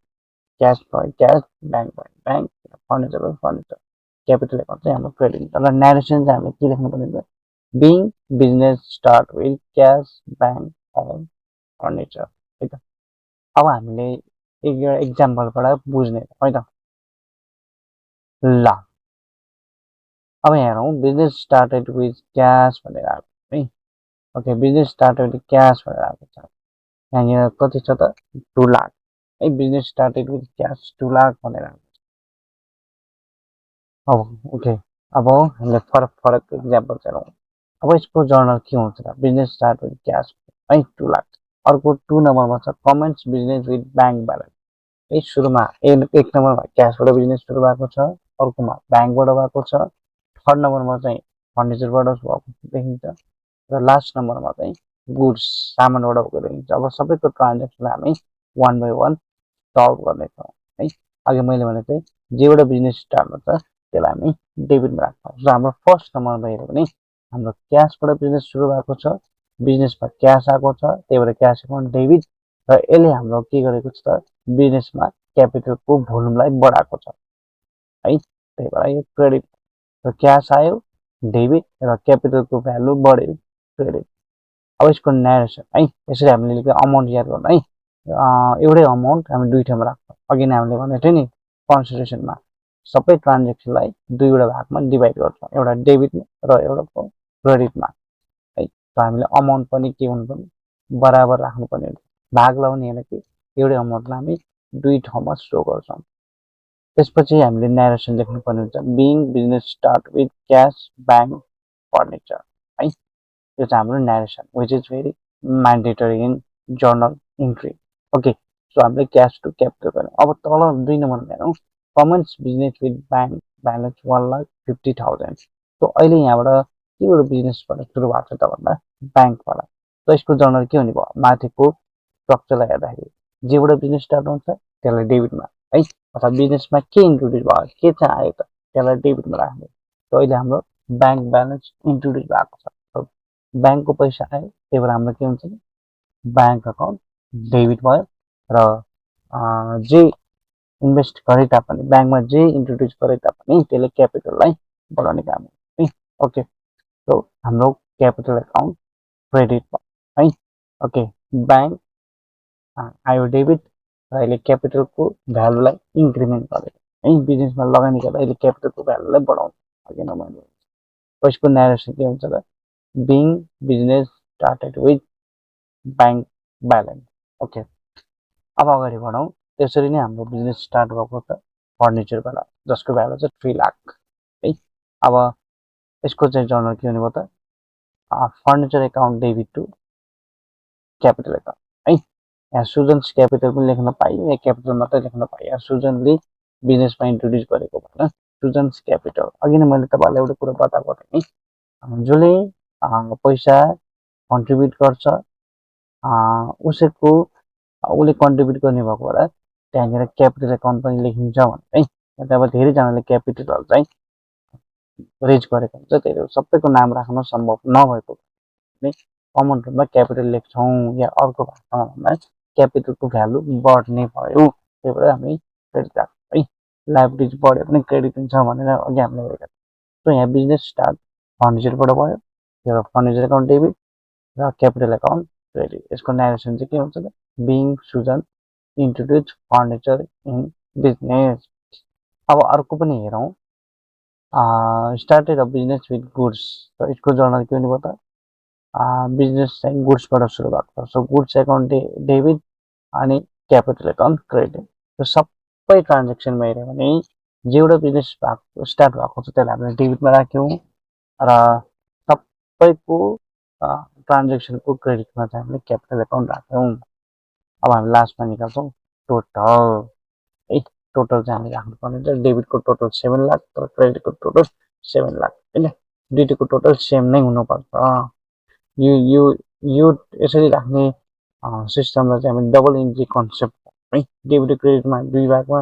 क्यास भयो क्यास, ब्याङ्क भयो ब्याङ्क, फर्निचर भयो फर्निचर, क्यापिटल एकाउन्ट चाहिँ हाम्रो क्रेडिट हुन्छ। र नेरेसन चाहिँ हामीले के लेख्नु पर्ने हुन्छ, being business start with cash bank और फर्निचर है त। अब हामीले एउटा इक्जाम्पलबाट बुझ्ने है त। ल अब हेरौँ, बिजनेस स्टार्टेड विथ क्यास भनेर आएको है। Okay, business started with cash भनेर आएको छ। यहाँनिर कति छ त, 2 लाख है। Business started with cash 2 lakh भनेर आएको छ। अब ओके, अब हामीले फरक इक्जाम्पल हेरौँ। अब यसको जर्नल के हुन्छ त, बिजनेस स्टार्ट विथ क्यास है 2 लाख। अर्को 2 नम्बरमा छ comments business with bank balance है। सुरुमा 1 नम्बरमा क्यासबाट बिजनेस सुरु भएको छ, अर्कोमा ब्याङ्कबाट भएको छ, थर्ड नम्बरमा चाहिँ फर्निचरबाट भएको देखिन्छ, र लास्ट नम्बरमा चाहिँ गुड्स सामानबाट भएको देखिन्छ। अब सबैको ट्रान्जेक्सनलाई हामी 1 बाई 1 सल्भ गर्नेछौँ है। अघि मैले भने चाहिँ जेबाट बिजनेस स्टार्ट हुन्छ त्यसलाई हामी डेबिटमा राख्छौँ। र हाम्रो फर्स्ट नम्बरमा हेऱ्यो भने हाम्रो क्यासबाट बिजनेस सुरु भएको छ, बिजनेसमा क्यास आएको छ, त्यही भएर क्यास एकाउन्ट डेबिट, र यसले हाम्रो के गरेको छ त, बिजनेसमा क्यापिटलको भोल्युमलाई बढाएको छ है। त्यही भएर यो क्रेडिट, र क्यास आयो डेबिट र क्यापिटलको भ्यालु बढ्यो क्रेडिट। अब यसको नेरेसन है, यसरी हामीले लेख्दा अमाउन्ट याद गर्नु है। एउटै अमाउन्ट हामी दुई ठाउँमा राख्छौँ। अघि नै हामीले भनेको थियो नि कन्सिडरेसनमा, सबै ट्रान्जेक्सनलाई दुईवटा भागमा डिभाइड गर्छौँ, एउटा डेबिटमा र एउटा क्रेडिटमा है। त हामीले अमाउन्ट पनि के हुनुपर्ने, बराबर राख्नुपर्ने हुन्छ। भाग लगाउने होइन कि एउटै अमाउन्टलाई हामी दुई ठाउँमा सो गर्छौँ। त्यसपछि हामीले नेरेसन लेख्नुपर्ने हुन्छ, being business start with cash bank furniture है। यो चाहिँ हाम्रो narration which is very mandatory in journal entry. Okay, so हामीले क्यास टु क्यापिटल गर्ने। अब तल 2 नम्बरमा हेरौँ, Cummins business with bank balance 1,50,000। So अहिले यहाँबाट केबाट बिजनेसबाट सुरु भएको छ त भन्दा ब्याङ्कबाट। सो यसको जर्नल के हुने भयो, माथिको स्ट्रक्चरलाई हेर्दाखेरि जेबाट बिजनेस स्टार्ट हुन्छ त्यसलाई डेबिटमा है, अथवा बिजनेसमा के इन्ट्रोड्युस भयो, के चाहिँ आयो त त्यसलाई डेबिटमा राख्ने। सो अहिले हाम्रो ब्याङ्क ब्यालेन्स इन्ट्रोड्युस भएको छ, ब्याङ्कको पैसा आयो, त्यही भएर हाम्रो के हुन्छ, ब्याङ्क अकाउन्ट डेबिट भयो। र जे इन्भेस्ट गरे तापनि ब्याङ्कमा जे इन्ट्रोड्युस गरे तापनि त्यसले क्यापिटललाई बढाउने काम हो है। ओके, सो हाम्रो क्यापिटल एकाउन्ट क्रेडिट भयो है। ओके, ब्याङ्क आयो डेबिट र अहिले क्यापिटलको भ्यालुलाई इन्क्रिमेन्ट गरेर है, बिजनेसमा लगानी गर्दा अहिले क्यापिटलको भ्यालुलाई बढाउँछ। अघि नै मैले यसको न्यारेसन के हुन्छ त, being business started with bank balance. Okay, अब अगाडि बढौँ। त्यसरी नै हाम्रो बिजनेस स्टार्ट भएको छ फर्निचरबाट, जसको भ्यालु चाहिँ 3 लाख है। अब यसको चाहिँ जर्नल के हुने भयो त, furniture account debit to capital account है। यहाँ सुजन्स क्यापिटल पनि लेख्न पाइयो, यहाँ क्यापिटल मात्रै लेख्न पाइयो, सुजनले बिजनेसमा इन्ट्रोड्युस गरेको भएन, सुजन्स क्यापिटल। अघि नै मैले तपाईँलाई एउटा कुरो बताएको थिएँ नि, जसले पैसा कन्ट्रिब्युट गर्छ उसले कन्ट्रिब्युट गर्ने भएको भएर त्यहाँनिर क्यापिटल एकाउन्ट पनि लेखिन्छ भने है। अब धेरैजनाले क्यापिटलहरू चाहिँ रेज गरेको हुन्छ, त्यही सबैको नाम राख्न सम्भव नभएको कमन रूपमा क्यापिटल लेख्छौँ, या अर्को भाषामा भन्दा क्यापिटलको भ्यालु बढ्ने भयो, त्यही भएर हामी क्रेडिट राख्छौँ है। लाइबिलिटिज बढ्यो भने क्रेडिट हुन्छ भनेर अघि हामीले हेरेका थियौँ। सो यहाँ बिजनेस स्टार्ट फर्निचरबाट भयो, त्यो फर्निचर एकाउन्ट डेबिट र क्यापिटल एकाउन्ट क्रेडिट। यसको न्यारेसन चाहिँ के हुन्छ त, being Sujan introduce furniture in business. अब अर्को पनि हेरौँ, started a business with goods. र यसको जर्नल के हुने भयो त, बिजनेस चाहिँ गुड्सबाट सुरु भएको छ। सो गुड्स एकाउन्ट डेबिट अनि क्यापिटल एकाउन्ट क्रेडिट। यो सबै ट्रान्जेक्सनमा हेऱ्यो भने जेबाट बिजनेस भएको स्टार्ट भएको छ त्यसलाई हामीले डेबिटमा राख्यौँ, र सबैको ट्रान्जेक्सनको क्रेडिटमा चाहिँ हामीले क्यापिटल एकाउन्ट राख्यौँ। अब हामी लास्टमा निकाल्छौँ टोटल है। टोटल चाहिँ हामीले राख्नुपर्ने हुन्छ, डेबिटको टोटल 7 लाख र क्रेडिटको टोटल 7 लाख होइन, दुइटैको टोटल सेम नै हुनुपर्छ। यो यसरी राख्ने सिस्टमलाई चाहिँ हामी डबल इन्ट्री कन्सेप्ट है, डेबिट क्रेडिटमा 2 भागमा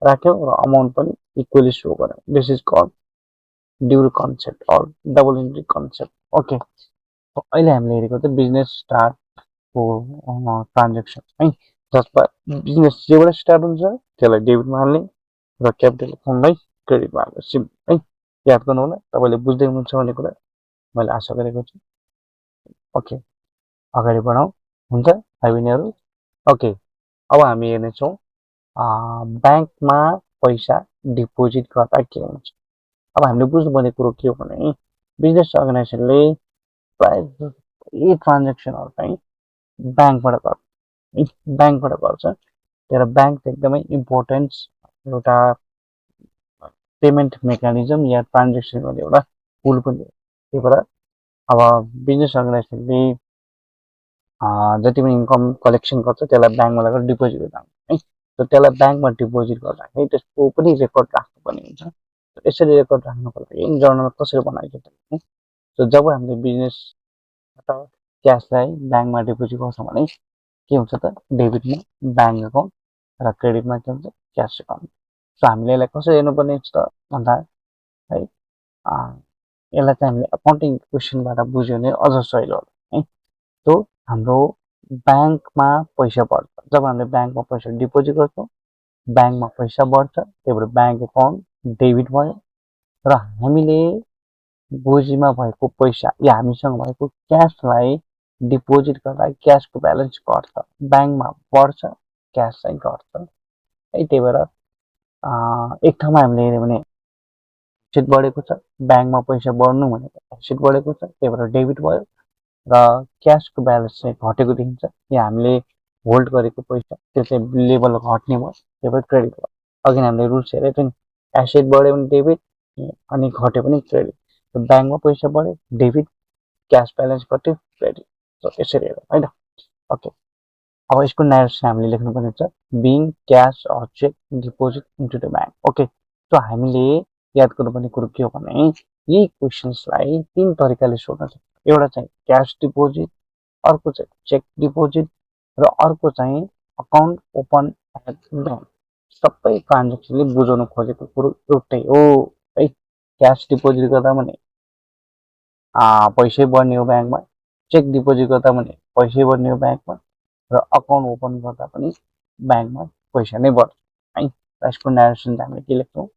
राख्यौँ र अमाउन्ट पनि इक्वली सो गऱ्यौँ। This is called dual concept or double entry concept. Okay, अहिले हामीले हेरेको चाहिँ बिजनेस स्टार्टको ट्रान्जेक्सन है, जसमा बिजनेस जेबाट स्टार्ट हुन्छ त्यसलाई डेबिटमा हाल्ने र क्यापिटल एकाउन्टलाई क्रेडिटमा हाल्ने, सिम्पल है। याद गर्नु होला, तपाईँले बुझ्दै हुनुहुन्छ भन्ने कुरा मैले आशा गरेको छु। ओके, अगाडि बढाउँ, हुन्छ भाइ बहिनीहरू। ओके, अब हामी हेर्नेछौँ ब्याङ्कमा पैसा डिपोजिट गर्दा के हुन्छ। अब हामीले बुझ्नुपर्ने कुरो के हो भने बिजनेस अर्गनाइजेसनले प्रायः यी ट्रान्जेक्सनहरू चाहिँ ब्याङ्कबाट गर्छ, ब्याङ्कबाट गर्छ। तर ब्याङ्क एकदमै इम्पोर्टेन्ट एउटा पेमेन्ट मेकानिजम या ट्रान्जेक्सन गर्ने एउटा पुल पनि हो। त्यही भएर अब बिजनेस अर्गनाइजेसनले जति पनि इन्कम कलेक्सन गर्छ त्यसलाई ब्याङ्कमा लगेर डिपोजिट गर्दा है। र त्यसलाई ब्याङ्कमा डिपोजिट गर्दाखेरि त्यसको पनि रेकर्ड राख्नुपर्ने हुन्छ। यसरी रेकर्ड राख्नको लागि जर्नल कसरी बनाइन्छ भने, सो जब हामीले बिजनेसबाट क्यासलाई ब्याङ्कमा डिपोजिट गर्छौँ भने के हुन्छ त, डेबिटमा ब्याङ्क एकाउन्ट र क्रेडिटमा के हुन्छ, क्यास एकाउन्ट। सो हामीले यसलाई कसरी हेर्नुपर्ने हुन्छ त भन्दा है, यसलाई चाहिँ हामीले अकाउन्टिङ क्वेसनबाट बुझ्यो भने अझ सजिलो होला है। सो हाम्रो ब्याङ्कमा पैसा बढ्छ, जब हामीले ब्याङ्कमा पैसा डिपोजिट गर्छौँ ब्याङ्कमा पैसा बढ्छ, त्यही भएर ब्याङ्क एकाउन्ट डेबिट भयो र हामीले गोजीमा भएको पैसा या हामीसँग भएको क्यासलाई डिपोजिट गर्दा क्यासको ब्यालेन्स घट्छ, ब्याङ्कमा बढ्छ, क्यास चाहिँ घट्छ है। त्यही भएर एक ठाउँमा हामीले हेऱ्यो भने एसेट बढेको छ, ब्याङ्कमा पैसा बढ्नु भनेको एसेट बढेको छ, त्यही भएर डेबिट भयो, र क्यासको ब्यालेन्स चाहिँ घटेको देखिन्छ, या हामीले होल्ड गरेको पैसा त्यो चाहिँ लेभल घट्ने भयो, त्यही भएर क्रेडिट भयो। अघि हामीले रुल्स हेरेको थियौँ नि, एसेट बढ्यो भने डेबिट अनि घट्यो भने क्रेडिट। ब्याङ्कमा पैसा बढ्यो डेबिट, क्यास ब्यालेन्स कट्यो क्रेडिट। सो यसरी हेरौँ होइन। ओके, अब यसको न्यारेसन हामीले लेख्नुपर्ने हुन्छ being cash or cheque deposit into the bank. Okay, so हामीले याद गर्नुपर्ने कुरो के हो भने यही क्वेसन्सलाई 3 तरिकाले सोध्न सक्छ। एउटा चाहिँ क्यास डिपोजिट, अर्को चाहिँ चेक डिपोजिट र अर्को चाहिँ अकाउन्ट ओपन एट ब्याङ्क। सबै ट्रान्जेक्सनले बुझाउनु खोजेको कुरो एउटै हो है। क्यास डिपोजिट गर्दा भने पैसै बढ्ने हो ब्याङ्कमा, चेक डिपोजिट गर्दा भने पैसै बढ्ने हो ब्याङ्कमा र अकाउन्ट ओपन गर्दा पनि ब्याङ्कमा पैसा नै बढ्छ है। र यसको न्यारेसन चाहिँ हामीले के लेख्छौँ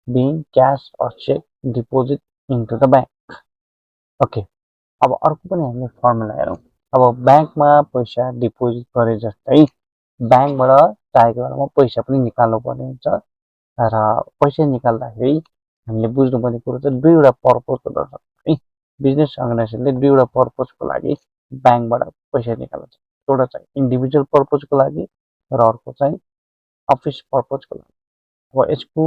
being cash or cheque deposit into the bank. Okay, अब अर्को पनि हामीले फर्मुला हेरौँ। अब ब्याङ्कमा पैसा डिपोजिट गरे जस्तै ब्याङ्कबाट चाहेको बेलामा पैसा पनि निकाल्नु पर्ने हुन्छ र पैसा निकाल्दाखेरि हामीले बुझ्नुपर्ने कुरो चाहिँ दुईवटा पर्पज हुनसक्छ है। बिजनेस अर्गनाइजेसनले दुईवटा पर्पजको लागि ब्याङ्कबाट पैसा निकाल्छ। एउटा चाहिँ इन्डिभिजुअल पर्पजको लागि र अर्को चाहिँ अफिस पर्पजको लागि। अब यसको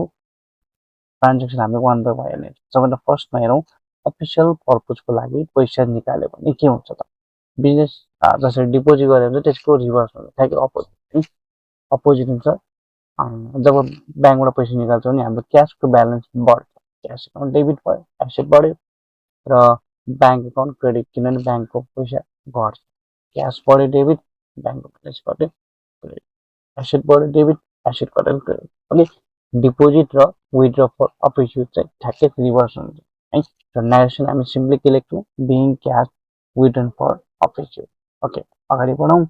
ट्रान्जेक्सन हामी वान बाई वान हेर्ने। सबभन्दा फर्स्टमा हेरौँ अफिसियल पर्पजको लागि पैसा निकाल्यो भने के हुन्छ त बिजनेस जसरी डिपोजिट गऱ्यो भने त्यसको रिभर्स हुन्छ, ठ्याक्कै अपोजिट हुन्छ। जब ब्याङ्कबाट पैसा निकाल्छ भने हाम्रो क्यासको ब्यालेन्स बढ्छ, क्यास एकाउन्ट डेबिट भयो, एसेट बढ्यो र ब्याङ्क एकाउन्ट क्रेडिट, किनभने ब्याङ्कको पैसा घट्छ। क्यास बढ्यो डेबिट, ब्याङ्कको ब्यालेन्स घट्यो क्रेडिट, एसेट बढ्यो डेबिट, एसेट घट्यो क्रेडिट। ओके, डिपोजिट र विथड्र फर अफिस युज चाहिँ ठ्याक्कै रिभर्स हुन्छ है। र न्यारेसन हामी सिम्पली के लेख्छौँ being cash withdrawn for office use. Okay, अगाडि बढौँ।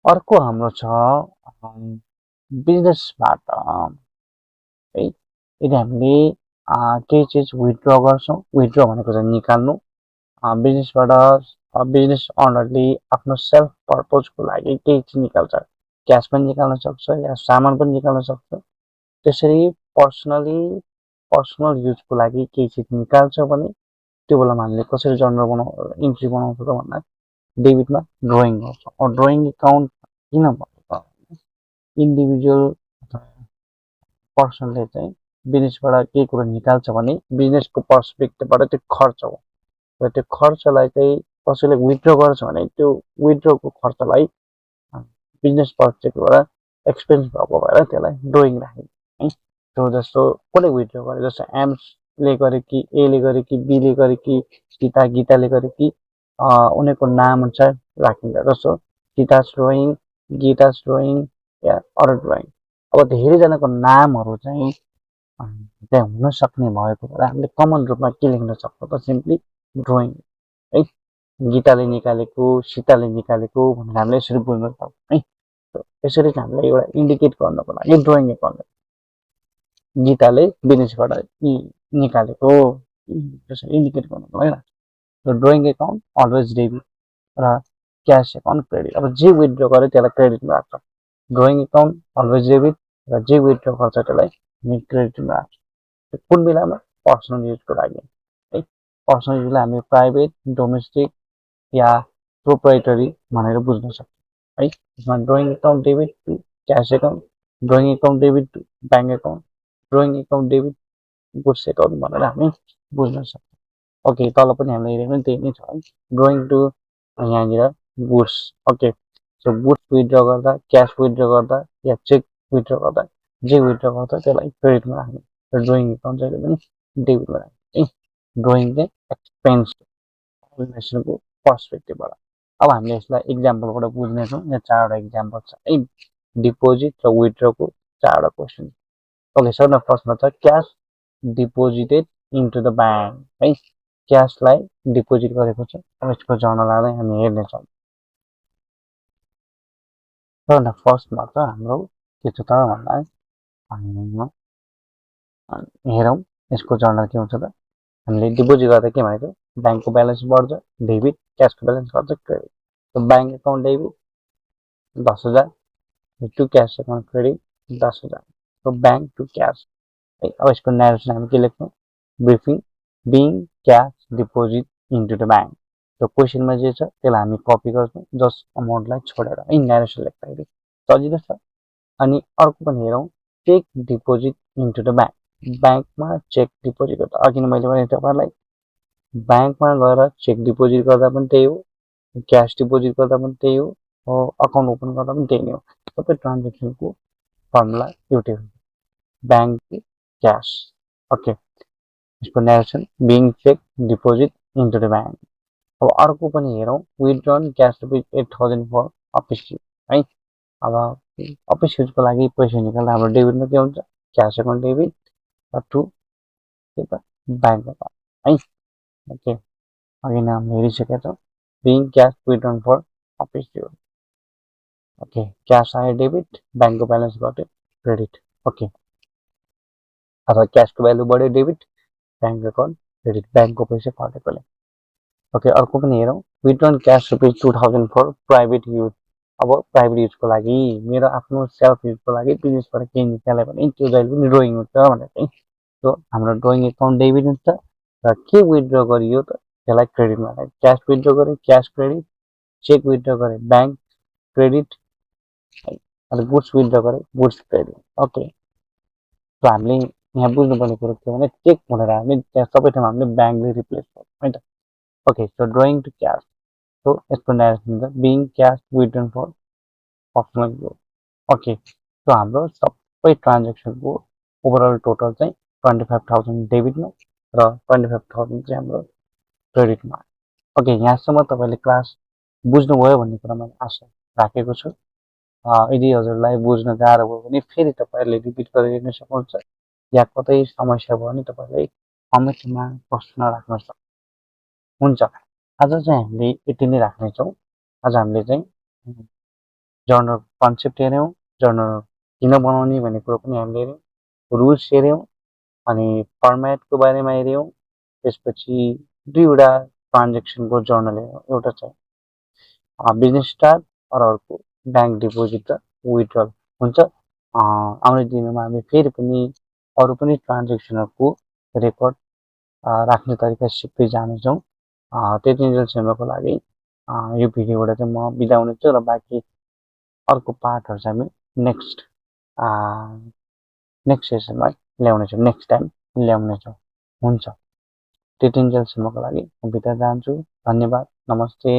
अर्को हाम्रो छ बिजनेसबाट है। यदि हामीले केही चिज विथड्र गर्छौँ, विथड्र भनेको चाहिँ निकाल्नु, बिजनेसबाट बिजनेस अनरले आफ्नो सेल्फ पर्पजको लागि केही चिज निकाल्छ, क्यास पनि निकाल्न सक्छ या सामान पनि निकाल्न सक्छ। त्यसरी पर्सनल युजको लागि केही चिज निकाल्छ भने त्यो बेलामा हामीले कसरी जर्नल इन्ट्री बनाउँछ त भन्दा डेबिटमा ड्रइङ गर्छौँ। ड्रइङ एकाउन्ट किन भनेको इन्डिभिजुअल पर्सनले चाहिँ बिजनेसबाट केही कुरो निकाल्छ भने बिजनेसको पर्सपेक्टिभबाट त्यो खर्च हो र त्यो खर्चलाई चाहिँ कसैले विथड्र गर्छ भने त्यो विथड्रको खर्चलाई बिजनेस पर्सपेक्टिभबाट एक्सपेन्स भएको भएर त्यसलाई ड्रइङ राखिन्छ है। त्यो जस्तो कसले विथड्र गरे, जस्तो एम्सले गरे कि एले गरे कि बीले गरे कि गीताले गरे कि उनीहरूको नाम अनुसार राखिन्छ। जस्तो सीतास ड्रइङ, गीतास ड्रइङ या अरू ड्रइङ। अब धेरैजनाको नामहरू चाहिँ त्यहाँ हुन सक्ने भएको भएर हामीले कमन रूपमा के लेख्न सक्छौँ त सिम्पली ड्रइङ है। गीताले निकालेको, सीताले निकालेको भनेर हामीले यसरी बुझ्न सक्छौँ है। यसरी चाहिँ हामीले एउटा इन्डिकेट गर्नको लागि ड्रइङ एकाउन्ट गीताले बिजनेसबाट निकालेको त्यसरी इन्डिकेट गर्नको लागि राख्छ। ड्रइङ एकाउन्ट अलवेज डेबिट र क्यास एकाउन्ट क्रेडिट। अब जे विथड्र गर्यो त्यसलाई क्रेडिटमा राख्छ। ड्रइङ एकाउन्ट अलवेज डेबिट र जे विथड्र गर्छ त्यसलाई हामी क्रेडिटमा राख्छ। कुन बेलामा पर्सनल युजको लागि है। पर्सनल युजलाई हामी प्राइभेट, डोमेस्टिक या प्रोप्राइटरी भनेर बुझ्न सक्छौँ है। यसमा drawing account debit to cash account, drawing account debit to bank account, drawing account debit goods account भनेर हामी बुझ्न सक्छौँ। ओके, तल पनि हामीले हेऱ्यो भने त्यही नै छ है। ड्रइङ टु यहाँनिर goods. Okay, so goods withdraw गर्दा, क्यास विथड्र गर्दा या चेक विथड्र गर्दा जे विथड्र गर्छ त्यसलाई क्रेडिटमा राख्ने र ड्रइङ एकाउन्ट जहिले पनि डेबिटमा राख्ने है। ड्रइङ चाहिँ एक्सपेन्स अर्गनाइजेसनको पर्सपेक्टिभबाट। अब हामीले यसलाई इक्जाम्पलबाट बुझ्नेछौँ। यहाँ 4वटा इक्जाम्पल छ है, डिपोजिट र विथड्रको 4वटा क्वेसन। ओके, सबभन्दा फर्स्टमा छ cash deposited into the bank है। क्यासलाई डिपोजिट गरेको छ। अब यसको जर्नललाई हामी हेर्नेछौँ। सबभन्दा फर्स्टमा छ हाम्रो के छ त भन्दा हेरौँ यसको जर्नल के हुन्छ त। हामीले डिपोजिट गर्दा के भनेको ब्याङ्कको ब्यालेन्स बढ्छ, डेबिट, क्यासको ब्यालेन्स घट्छ, credit. Bank account debit 10,000 to cash account credit 10,000। Bank to cash है। अब यसको न्यारेसन हामी के लेख्छौँ briefing being cash deposit into the bank. त्यो क्वेसनमा जे छ त्यसलाई हामी कपी गर्छौँ जस्ट अमाउन्टलाई छोडेर है, न्यारेसन लेख्दाखेरि सजिलो छ। अनि अर्को पनि हेरौँ cheque deposit into the bank. ब्याङ्कमा चेक डिपोजिट गर्दा अघि नै मैले भने तपाईँलाई ब्याङ्कमा गएर चेक डिपोजिट गर्दा पनि त्यही हो, क्यास डिपोजिट गर्दा पनि त्यही हो, अकाउन्ट ओपन गर्दा पनि त्यही नै हो। सबै ट्रान्जेक्सनको फर्मुला एउटै हो, ब्याङ्क क्यास। ओके, यसको narration being cheque deposit into the bank. अब अर्को पनि हेरौँ, withdrawn cash rupees 8,000 for office use है। अब अफिस युजको लागि पैसा निकाल्दा हाम्रो डेबिटमा के हुन्छ, क्यास एकाउन्ट डेबिट टु के त ब्याङ्क एकाउन्ट है। ओके, अघि नै हामीले हेरिसकेका छौँ, being cash withdrawn for office use. Okay, cash आयो डेबिट, ब्याङ्कको ब्यालेन्स घट्यो क्रेडिट। ओके, अथवा क्यासको भ्यालु बढ्यो डेबिट, ब्याङ्क एकाउन्ट क्रेडिट, ब्याङ्कको पैसा घटेकोले। ओके, अर्को पनि हेरौँ, withdrawn cash rupees 2,000 for private use. अब प्राइभेट युजको लागि, मेरो आफ्नो सेल्फ युजको लागि बिजनेसबाट केही निकाल्यो भने त्यो जहिले पनि ड्रइङ हुन्छ भनेर चाहिँ, सो हाम्रो ड्रइङ एकाउन्ट डेबिट हुन्छ र के विथड्र गरियो त त्यसलाई क्रेडिटमा लाग्यो। क्यास विथड्र गरे क्यास क्रेडिट, चेक विथड्र गरे ब्याङ्क क्रेडिट, अनि गुड्स विथड्र गरे गुड्स क्रेडिट। ओके, सो हामीले यहाँ बुझ्नुपर्ने कुरो के भने चेक भनेर हामीले त्यहाँ सबै ठाउँमा हामीले ब्याङ्कले रिप्लेस गर्छौँ है त। Okay, so drawing to cash, so यसको नेरेसन हुन्छ being cash withdrawn for personal use. Okay, so हाम्रो सबै ट्रान्जेक्सनको ओभरअल टोटल चाहिँ 25,000 डेबिटमा र 25,000 चाहिँ हाम्रो क्रेडिटमा। ओके, यहाँसम्म तपाईँले क्लास बुझ्नुभयो भन्ने कुरा मैले आशा राखेको छु। यदि हजुरलाई बुझ्न गाह्रो भयो भने फेरि तपाईँहरूले रिपिट गरेर हेर्न सक्नुहुन्छ, या कतै समस्या भयो भने तपाईँले कमेन्टमा प्रश्न राख्न सक्नुहुन्छ। हुन्छ, आज चाहिँ हामीले यति नै राख्नेछौँ। आज हामीले चाहिँ जर्नल कन्सेप्ट हेऱ्यौँ, जर्नल किन बनाउने भन्ने कुरो पनि हामीले हेऱ्यौँ, रुल्स हेऱ्यौँ, अनि फर्मेटको बारेमा हेऱ्यौँ, त्यसपछि दुईवटा ट्रान्जेक्सनको जर्नल हेऱ्यौँ, एउटा चाहिँ बिजनेस स्टार्ट र अर्को ब्याङ्क डिपोजिट र विथड्रल हुन्छ। आउने दिनमा हामी फेरि पनि अरू पनि ट्रान्जेक्सनहरूको रेकर्ड राख्ने तरिका सिक्दै जानेछौँ। त्यतिन्जेलसम्मको लागि यो भिडियोबाट चाहिँ म बिदा हुनेछु र बाँकी अर्को पार्टहरू चाहिँ हामी नेक्स्ट सेसनमा ल्याउनेछौँ, नेक्स्ट टाइम ल्याउनेछौँ। हुन्छ, त्यतिन्जेलसम्मको लागि म बिदा चाहन्छु। धन्यवाद, नमस्ते।